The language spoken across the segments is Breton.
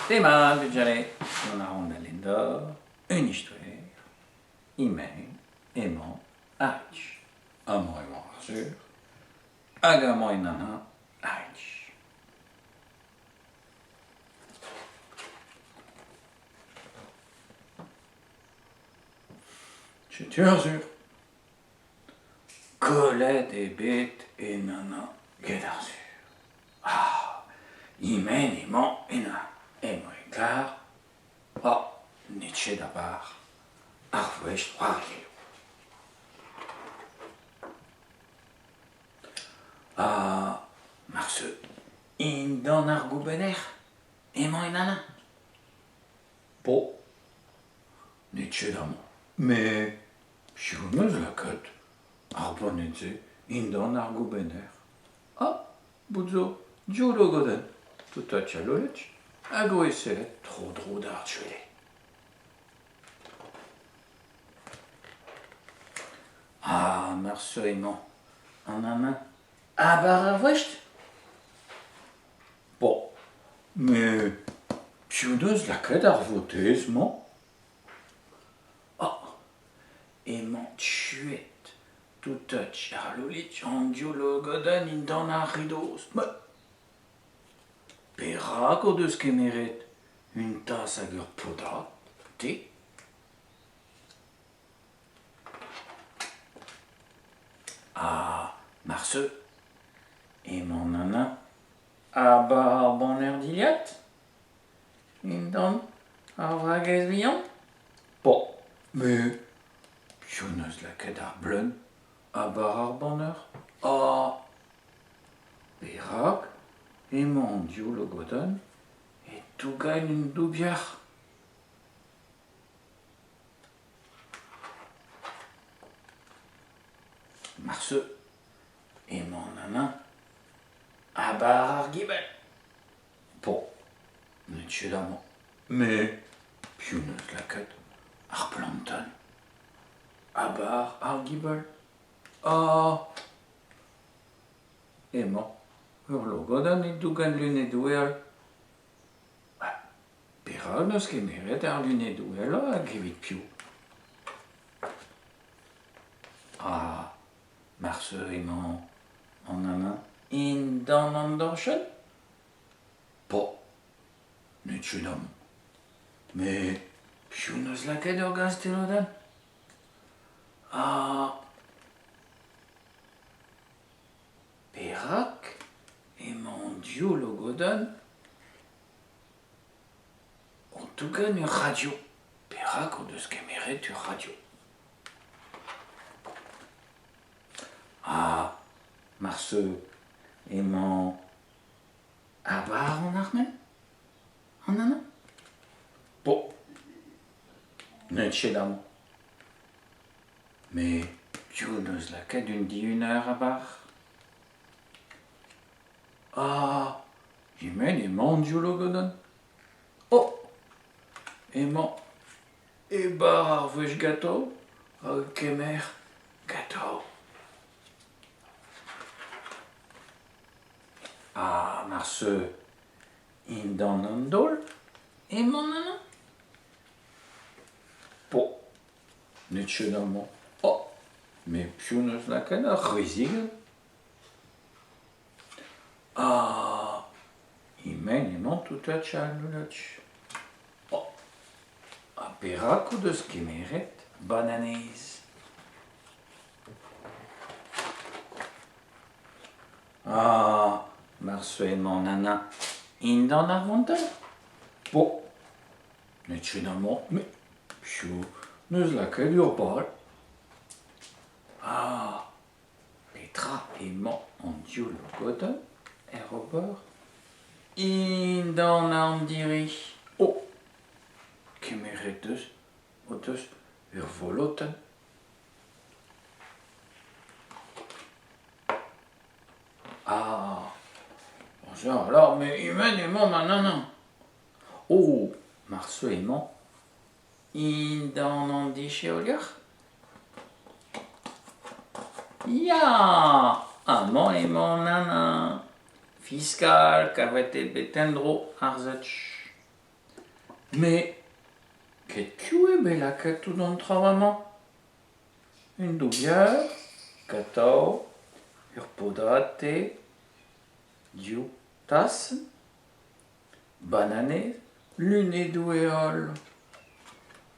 Demat bugale, gant a ran da lenn un istoer, e-mail, emañ Arch. Amañ emañ Arzhur, hag amañ emañ Arch. Setu Arzhur. Kollet eo bet e nana get Arzhur. Ah, e-men emañ ennañ, emañ e karr. Ah, n'eo ket a-bar ar wech c'hoariet. Ha marse indan ar goubenner emañ e nana? Bo, n'eo ket amañ. Met piv 'm eus lakaet ar boned-se indan ar goubenner? Ah, bout zo div logodenn, tout a tchalolec hag o sellet tro-dro d'ar gwele. Ah, marse emañ an amañ a-bar ar voest? Bon, met piv 'deus lakaet ar votez-mañ? Ah, emañ tuet tout a tchalolec an div logodenn dindan ar ridoz. Met perak o deus kemeret un tas hag ur podad, te? Ha marse emañ Nana a-bar ar banner dilhad? Dindan ar vragez vihan? Bon, met piv 'neus lakaet ar bleun a-bar ar banner? Ha perak emañ an div logodenn e tougañ un doubier? Marse emañ Nana a-bar ar gibell. Bon, n'eo ket amañ. Met piv 'neus lakaet ar plantenn a-bar ar gibell? Ah, emañ ur logodenn e dougen lunedoù all. Perak 'neus kemeret ar lunedoù hag evit piv? Ah, marse emañ an amañ indan an dorchenn? Bon, n'eo ket amañ. Met piv 'neus lakaet ur gastelodenn? Ah, perak emañ an div logodenn O tougen ur radio. Perak o deus kemeret ur radio? Ah, marse emañ a-bar an armel? An amañ? Bon, n'eo ket amañ. Met piv 'neus lakaet un dihuner a-bar? Ah, e-men emañ an div logodenn? Oh, emañ e-barh ar wech ganto hag kemer ganto. Ha marse indan an daol emañ amañ? Bon, n'eo ket amañ. Oh, met piv 'neus lakaet ar c'hwezigell? Ah, e-men emañ tout a Chalnouloch. Oh, ha perak o deus kemeret bananez? Ah, marse emañ Nana indan ar vantell? Bon, n'eo ket amañ, met piv 'neus lakaet ur bal? Ah, Petra emañ an div logodenn ec'h ober? Indan an diri. Oh ! Kemeret deus o deus ur volotenn. Ah ! Alors, mais e-men emañ ma nana? Oh ! Marse emañ Indan an disheolier ? Ya ! Amañ emañ Nana. Fiskal, kavet eo bet en-dro ar search. Met get piv eo bet lakaet tout an traoù amañ ? Un doubier, katav, ur podad te, div tasenn, bananez, lunedoù heol.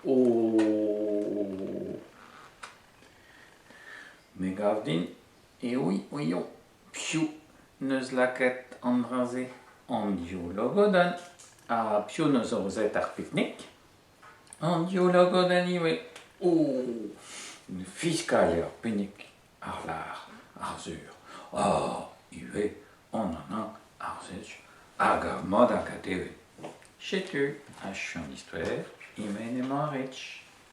Oh ! Me 'gav din e ouio piv 'neus lakaet an dra-se, an div logodenn. Ha piv 'neus aozet ar pik-nik ? An div logodenn ivez. Oh ! Fiskal eo ar piknik ar lar, ar sur. Ha ivez an anañ, ar sej hag ar mat hag a deue. Setu achu an istor, e-men emañ ar Rich.